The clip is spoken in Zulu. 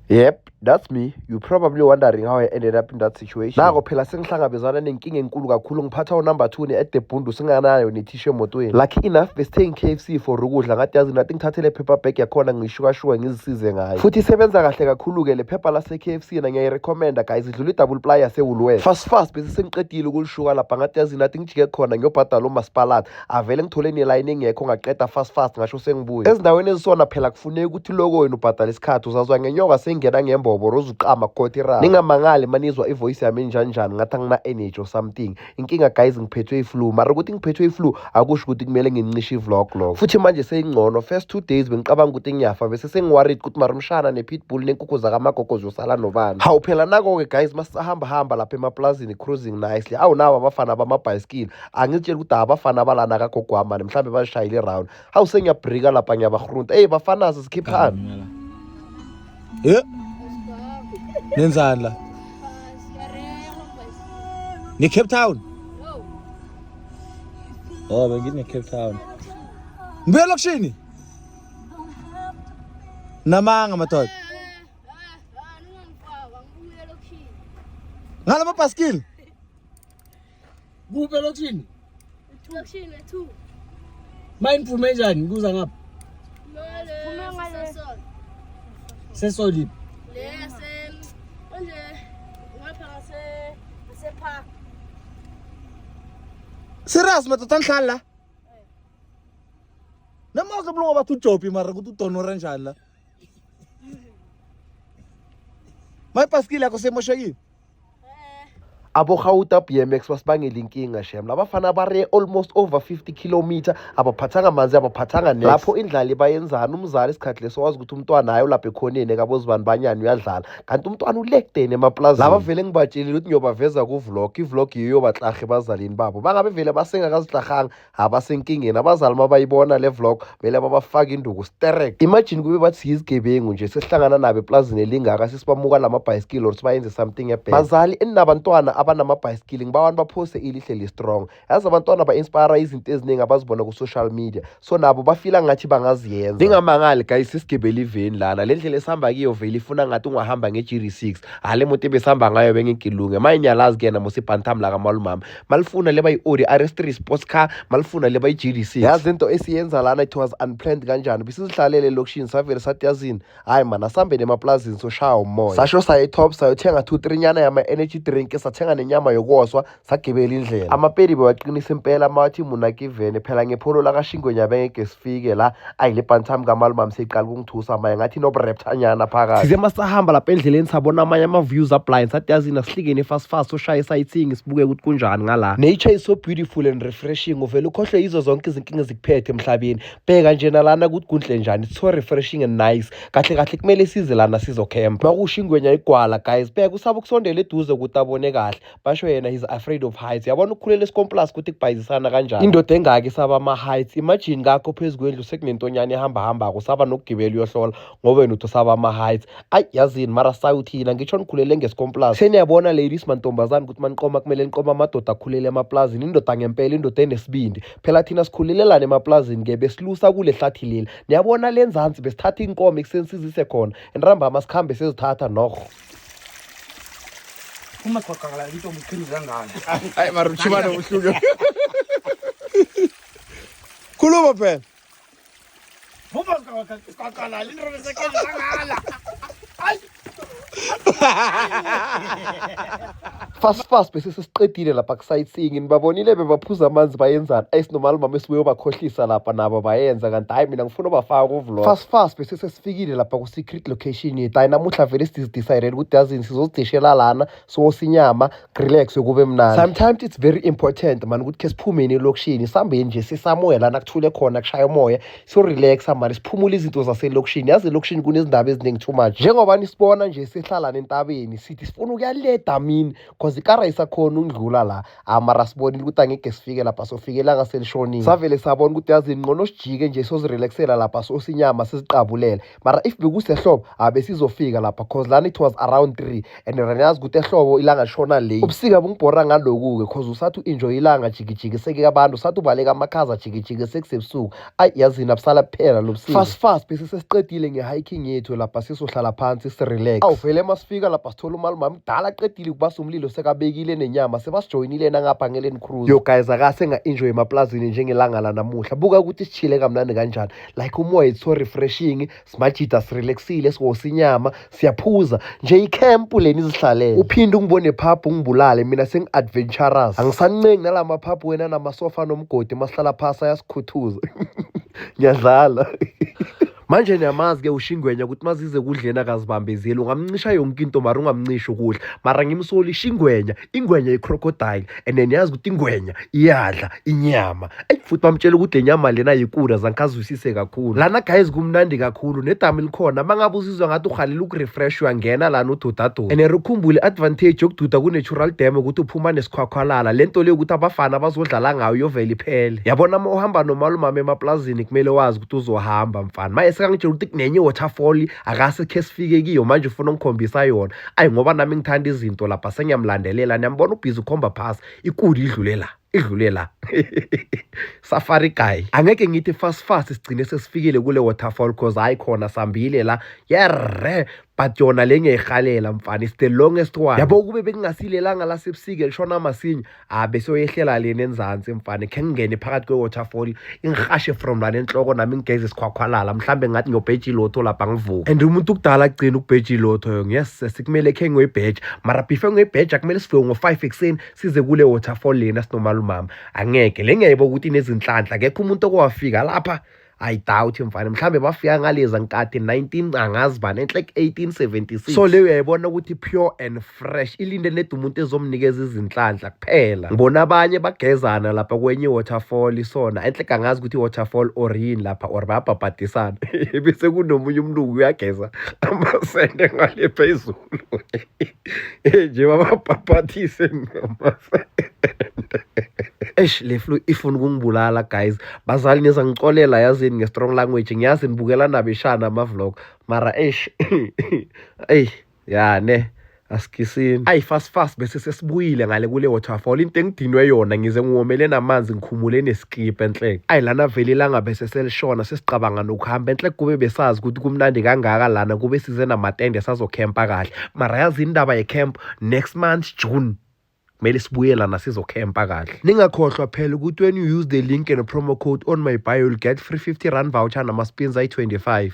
Yep, that's me. You probably wondering how I ended up in that situation. Nako phela sengihlangabezana nenkinga enkulu kakhulu, ngiphatha unumber 2 ne-at the bundu, singanayo nethishu emotweni. Lucky enough besithenga i-KFC for ukudla, ngathi yazi nathi ngithathele paper bag yakhona ngiyishukashuka ngizisize ngayo. Futhi isebenza kahle kakhulu-ke le phepha lase-KFC, na ngiyayirekhomenda guys, idlula i-double ply yase-Woolworths. Fast fast bese sengiqedile ukulishuka lapha, ngathi yazi nathi ngijike khona ngiyobhadala umasipalati, avele ngithole nelayini engekho, ngaqeda fast fast ngasho sengibuye. Ezindaweni ezisona phela kufuneka ukuthi loko wena ubhadala isikhathi, uzazwa ngenyoka sengena ngembobo rozuqama kukotira. Ningamangali manizwa ivoice yami enjanjani, ngathi angina-energy or something. Inkinga guys, ngiphethwe i-flu, mara ukuthi ngiphethwe i-flu akusho ukuthi kumele ngincishe i-vlog lokho. Futhi manje seyingcono, first 2 days bengicabanga ukuthi ngiyafa, bese sengiworried ukuthi mara umshana ne-pitbull nenkukhu zakamagogo ziyosala nobani. Hawu phela nako-ke guys, masisahambahamba lapha emaplazini cruising nicely, awu nabo abafana bamabhayisikili, angizitsheli ukuthi abafana balana kagogo wami mani, mhlawumbe bazishayile iround. Hawu sengiyabrika lapha, ngiyabahrunta, eyi bafanazi sikhiphani. Ye. Nenzani la? Ne Cape Town. Oh, bengine Cape Town. Ngibuya elokishini. Namanga madoda. Ngala mabhasikili. Kuphi elokishini? Elokishini two. Mine phume njani kuza ngapha? Phume ngale. Sesoli. Le yase manje ngapha ngase ngase park. Serious madoda nihlala la? Noma uzobulunga bathi ujobi mara ukuthi udonora njani la? Mayibhasikili yakho semoshekile. Abogauta BMX basibangela inkinga shem, labafana bare almost over 50 kilometer, abaphathanga amanzi, abaphathanga next. Lapho indlala ibayenzani umzali isikhathi leso wazi ukuthi umntwana hayi ulapha ekhoneni kabozibani banyani uyadlala, kanti umntwana ulekudeni emaplazini. Laba vele ngibatshelile ukuthi ngiyobaveza ku-vlog, i-vlog yiyobaklaha ebazalini babo, bangabe vele basengakazihlahanga, abasenkingeni abazali. Mabayibona le vlog kumele babafake induku sterek. Imagine kube bathi yizigebengu nje, sesihlangana nabo eplazini elingaka, sesibamuka lamabhayisikili or sibayenze something ebad. Bazali eninabantwana abanamabhayisikili, ngibawani baphose ilihle li-strong. Yazi abantwana ba-inspire izinto eziningi abazibona ku-social media, so nabo bafila ngathi bangaziyenza. Ningamangali guys, sisigibele iveni lana, le ndlela esihamba kiyo vele ifuna ngathi ungahamba nge-GD6. Hale moto ebesihamba ngayo bengigilunge maye, ngiyalazi kuyena mos ibhantam lakamalumami, malifuna leba yi-Audi RS3 sports car, malifuna leba yi-GD6. Yazi into esiyenza lana, it was unplanned kanjani, besizihlalele elokishini, savele sathi yazini, hayi mana asihambeni emaplazini soshaya umoya. Sasho saye top, sayothenga 2 3 nyana yama-energy drink, sathenga nenyama yokoswa, sagibela indlela. Amapedi bewaqinisa impela mawathi munakivene phela ngepholo lakashingwenya bengeke sifike la. Ayi le bantam kamalumami seyiqala ukungithusa maye, ngathi nobreptanyana phakathi. Size masahamba lapha endleleni sabona amanye ama-views ablind, sathi yazini asihlikeni fast fast soshaya i-sightseeing, sibuke ukuthi kunjani ngala. Nature is so beautiful and refreshing, uvele ukhohlwe yizo zonke izinkinga ezikuphethe emhlabeni. Bheka nje nalana ukuthi kunhle njani, it's so refreshing and nice. Kahle kahle kumele size lana sizokhempa. Makusho ingwenya igwala guys, bheka usaba ukusondela eduze ukuthi abone kahle, basho yena he's afraid of heights. Yabona ukukhulela esikomplasi ukuthi kubhayizisana kanjani, indoda engaka isaba ama-heights. Imagine ngakho phezu kwendlu sekunentonyana ehambahambako, usaba nokugibela uyohlola ngoba wena uthi usaba ama-heights. Ayi yazini mara sayuthina ngitsho nikhulele ngesikomplasi. Seniyabona ladies, mantombazane, ukuthi maniqoma kumele niqoma amadoda akhulele emaplazini, indoda ngempela, indoda enesibindi. Phela thina sikhulelelana emaplazini-ke, besilusa kule hlathi leli niyabona lenzansi, besithatha iy'nkomo ekuseni sizise khona, entambama sikhambe sezithatha noho. Uma qhaqhaqala intombi iqhiniza ngalo. Hayi mara ushibana ubuhlungu. Khuluma phela. Vuma siqhaqhala intombi seqhiniza ngala. Fast fast bese sesiqedile lapha ku-sightseeing, nibabonile bebaphuza amanzi bayenzani, ayisinomali mama esibuye bakhohlisa lapha nabo bayenza kanti hayi mina ngifuna ubafaka ku-vlog. Fast fast bese sesifikile lapha ku-secret location yethu. Hayi namuhla vele sizidecide ukuthi yazini sizozidishela lana, sosa inyama, relax kube mnandi. Sometimes it's very important man ukuthi khe siphumeni elokishini, sihambeni nje sisamoya lana kuthule khona, kushaya umoya, siyorelaxa mani, siphumule izinto zaselokishini. Yazi elokishini kunezindaba eziningi too much, njengoba nisibona nje sihlala nentabeni, sithi sifuna ukuya le edamini cause Cause ikara isakhona ukudlula la. Mara sibonile ukuthi angeke sifike lapha, sofike ilanga selishonile. Savele sabona ukuthi yazini, ngcono sijike nje, sozirelaxela lapha, sosinyama siziqabulele. Mara if bekusehlobo, abesizofika lapha, cause lana it was around 3 and niyazi ukuthi ehlobo ilanga lishona late. Ubusika bungibhora ngaloku-ke, cause usathi u-enjoy ilanga, jikijiki seke abantu, usathi ubaleka amakhaza, jikijiki sekusebusuku. Ayi yazini, abusala kuphela lo busika. Fast fast bese sesiqedile nge-hiking yethu lapha, sizohlala phansi sirelax. Awu vele masifika lapha sithola umalumami kudala aqedile ukubasa umlilo, sekabekile nenyama, sebasijoyinile nangapha nge-Land Cruiser. Yo guys, akase nga-enjoy emaplazini njengelanga lanamuhla. Buka ukuthi sishile kamnandi kanjani, like umoya, it's so refreshing. Simajida, sirelaxile, siwosa inyama, siyaphuza nje. Ikhempu leni izihlalele, uphinde ungibone phaphu ungibulale. Mina sengi-adventurous, angisancengi nalama phaphu wena namasofa nomgodi. Masihlala phasi ayasikhuthuza. Ngiyadlala manje. Niyamazi-ke ushingwenya ukuthi mazize kudleni akazibambezeli. Ungamncisha yonke into, mara ungamncishi ukudla. Mara ngimsoli ishingwenya, ingwenya i-crocodile, and then yazi ukuthi ingwenya iyadla inyama. Eyi, futhi bamtshela ukuthi le nyama lena yikura, zange azwisise kakhulu. Lana guys kumnandi kakhulu, nedamu likhona. Uma ngabe uzizwa ngathi uhalela ukurefresh, uyangena lana ududaduda. And ukhumbule i-advantage yokududa ku-natural dam ukuthi uphuma nesikhwakhwalala. Le nto leyo ukuthi abafana bazodlala ngayo yovele iphele, yabona. Uma uhamba nomalumame emaplazini, kumele wazi ukuthi uzohamba mfana. Maye sekangitshela ukuthi kunenye i-waterfall akase khe sifike kiyo manje, ufuna ungikhombisa yona. Ayi, ngoba nami ngithanda izinto lapha, sengiyamlandelela. Niyambona ubhizi ukhomba phasi, ikudi idlule la, idlule la. Safari guy, angeke ngithi fast fast sigcine sesifikile kule waterfall, cause hayi khona sambile la yerre, but yona le ngiyayihalela mfana, it's the longest one, yabo. Kube bekungasilelanga lasebusika elishona masinya, ah, bese uyehlela lena enzansi mfana. Khe ngingene phakathi kwe-waterfall, ingihashe from lana enhloko, nami ngigeze isikhwakhwalala. Mhlambe ngathi ngiyobheja ilotho lapha, ngivuka. And umuntu kudala agcina ukubheja ilotho yo. Yes, sikumele khe ngiyoyibheja, mara before ngiyoyibheja kumele sivuke ngo-5 ekuseni, size kule waterfall lena sinomalumama. Angeke le, ngiyayibona ukuthi inezinhlanhla, akekho umuntu okowafika lapha. I doubt mfana, mhlambe bafika ngaleza nkathi 19, angazi bani, enhle 1876. So leyo uyayibona ukuthi pure and fresh, ilinde neda umuntu ezomnikeza izinhlanhla kuphela. Ngibona abanye bagezana lapha kwenye waterfall isona enhle, angazi ukuthi i-waterfall or yini lapha, or bayabhabhadisana. Bese kunomunye umlungu uyageza amasende ngale phezulu nje, bababhabhadise ngamasende. Eish, le flu ifuna ukungibulala guys. Bazali, niza ngicolela yazini nge-strong language. Ngiyazi nibukela nabeshana ama-vlog, mara eish, eyi ya ne, asikisini. Ayi, fast fast bese sesibuyile ngale kule waterfall. Into engidinwe yona, ngize ngiwomele namanzi, ngikhumule neskipa enhleke. Ayi lana vele ilanga bese selishona, sesicabanga nokuhamba enhleke. Kube besazi ukuthi kumnandi kangaka lana, kube size namatende, sazokhempa kahle. Mara yazi indaba ye-camp, next month June kumele sibuye lana sizokhempa kahle. Ningakhohlwa phela ukuthi when you use the link and promo code on my bio, you'll get free R50 voucher nama-spins ayi-25.